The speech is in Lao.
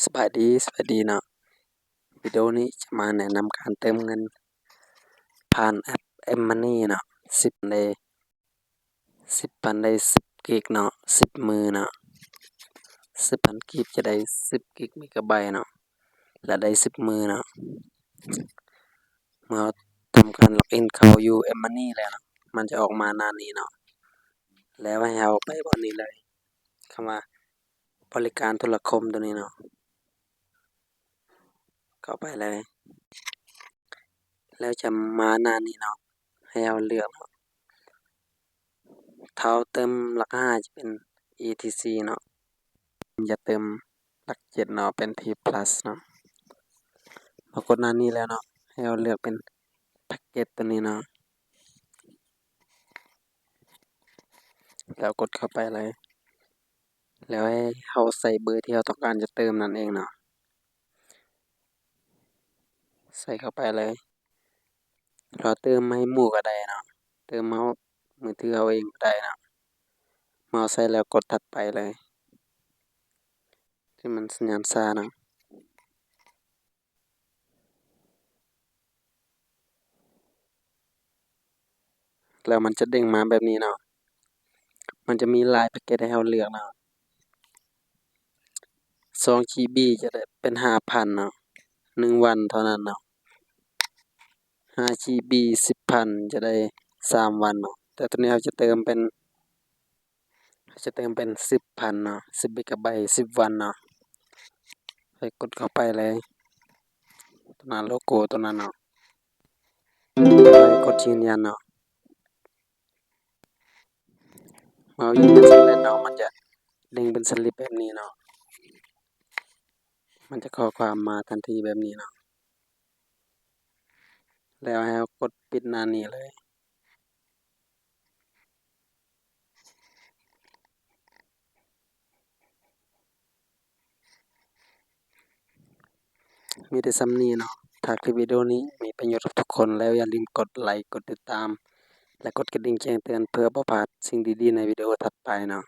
ສະບາຍດີ, ສະບາຍດີເນາະ. ວິດີໂອນີ້ຈະມາແນະນຳການເຕີມເງິນຜ່ານແອັບ M-Money ເນາະ. ສິບພັນໄດ້ ສິບພັນໄດ້ສິບກິກເນາະ, ສິບມື້ເນາະ. ສິບພັນກີບຈະໄດ້ສິບກິກເມກາໄບເນາະ ແລະ ໄດ້ສິບມື້ເນາະ. ເມື່ອເຮົາທຳການລັອກອິນເຂົ້າຢູ່ M-Money ແລ້ວເນາະ, ມັນຈະອອກມາໜ້ານີ້ເນາະ. ແລ້ວໃຫ້ເຮົາໄປບ່ອນນີ້ເລີຍ, ຄຳວ່າ ບໍລິການໂທລະຄົມໂຕນີ້ເນາະ, ເຂົ້າໄປເລີຍ. ແລ້ວຈະມາໜ້ານີ້ເນາະ, ໃຫ້ເຮົາເລືອກເນາະ. ຖ້າເຮົາເຕີມຫຼັກຫ້າຈະເປັນ E T C ເນາະ, ຢາກເຕີມຫຼັກເຈັດເນາະ ເປັນ T plus ເນາະ. ມາກົດໜ້ານີ້ແລ້ວເນາະ, ໃຫ້ເຮົາເລືອກເປັນແພັກເກັດໂຕນີ້ເນາະ. ແລ້ວກົດເຂົ້າໄປເລີຍ, ແລ້ວໃຫ້ເຮົາໃສ່ເບີທີ່ເຮົາຕ້ອງການຈະເຕີມນັ້ນເອງເນາະ, ໃສ່ເຂົ້າໄປເລີຍ. ເຮົາເຕີມໃຫ້ໝູ່ກໍໄດ້ເນາະ, ເຕີມເຮົາ ມືຖືເຮົາເອງກໍໄດ້ເນາະ. ເມື່ອເຮົາໃສ່ແລ້ວກົດຖັດໄປເລີຍ, ທີ່ມັນສັນຍານຊ້າເນາະ. ແລ້ວມັນຈະເດ້ງມາແບບນີ້ເນາະ, ມັນຈະມີຫຼາຍແພັກເກັດໃຫ້ເຮົາເລືອກເນາະ. ສອງຈີບີຈະໄດ້ເປັນຫ້າພັນເນາະ, ໜຶ່ງວັນເທົ່ານັ້ນເນາະ. ຫ້າຈີບີ ສິບພັນ ຈະໄດ້ສາມວັນເນາະ, ແຕ່ໂຕນີ້ເຮົາຈະເຕີມເປັນ ຈະເຕີມເປັນສິບພັນເນາະ, ສິບເມກາໄບ ສິບວັນເນາະ. ໃຫ້ກົດເຂົ້າໄປເລີຍ, ໂຕນັ້ນ ໂລໂກ້ໂຕນັ້ນເນາະ, ໃຫ້ກົດຢືນຢັນເນາະ. ເມື່ອເຮົາຢືນຢັນສຳເລັດເນາະ, ມັນຈະເດ້ງເປັນສະລິບແບບນີ້ເນາະ, ມັນຈະຂໍ້ຄວາມມາທັນທີແບບນີ້ເນາະ. ແລ້ວໃຫ້ເຮົາກົດປິດໜ້ານີ້ເລີຍ. ມີແຕ່ສ່ຳນີ້ເນາະ. ຖ້າຄລິບວິດີໂອນີ້ມີປະໂຫຍດກັບທຸກຄົນແລ້ວ, ຢ່າລືມກົດໄລ, ກົດຕິດຕາມ ແລະ ກົດກະດິ່ງແຈ້ງເຕືອນ ເພື່ອບໍ່ພາດສິ່ງດີໆໃນວິດີໂອຖັດໄປເນາະ.